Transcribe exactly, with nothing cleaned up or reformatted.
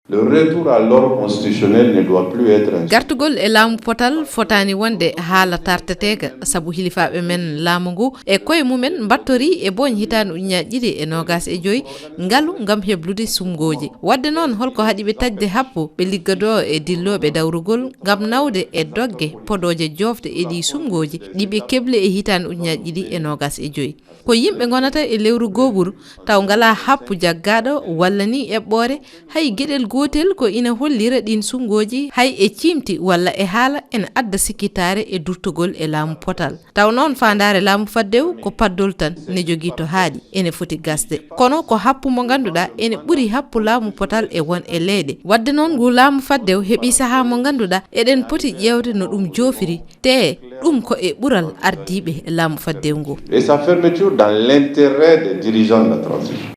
Le retour à l'ordre constitutionnel ne doit plus être un... Gartugol e laamu potal fotaani wonde haala tarteteeka, sabu hilifaaɓe men laamu ngu e koye mumen mbattorii e booñ hitaande ujunnaaji ɗiɗi e noogaas e joy ngalu ngam heblude sumngooji. Waɗde noon, holko haɗi ɓe taƴde happu ɓe liggodoo e dillooɓe dawrugol ngam nawde e dogge podooje joofde e ɗii sumngooji ɗi ɓe kebli e hitaande ujunnaaji ɗiɗi e noogaas e joy? Ko yimɓe ngonata e lewru gooɓuru taw ngalaa happu jaggaaɗo walla ni eɓɓoore, hay geɗel gootel ko ina hollira ɗiin sumngooji, hay e ciimti walla e haala ene adda sikkitaare e durtugol e laamu potal. Taw noon faandaare laamu faddewu ko paddol tan ne jogii to haaɗi, ene foti gasde. Kono ko happu mo ngannduɗaa ene ɓuri happu laamu potal e won e leyɗe. Waɗde noon ngu laamu faddewu heɓii sahaa mo ngannduɗaa eɗen poti ƴeewde no ɗum joofiri, te ɗum ko e ɓural ardiiɓe laamu faddewu ngu. Et sa fermeture dans l'intérêt des dirigeants de la transition.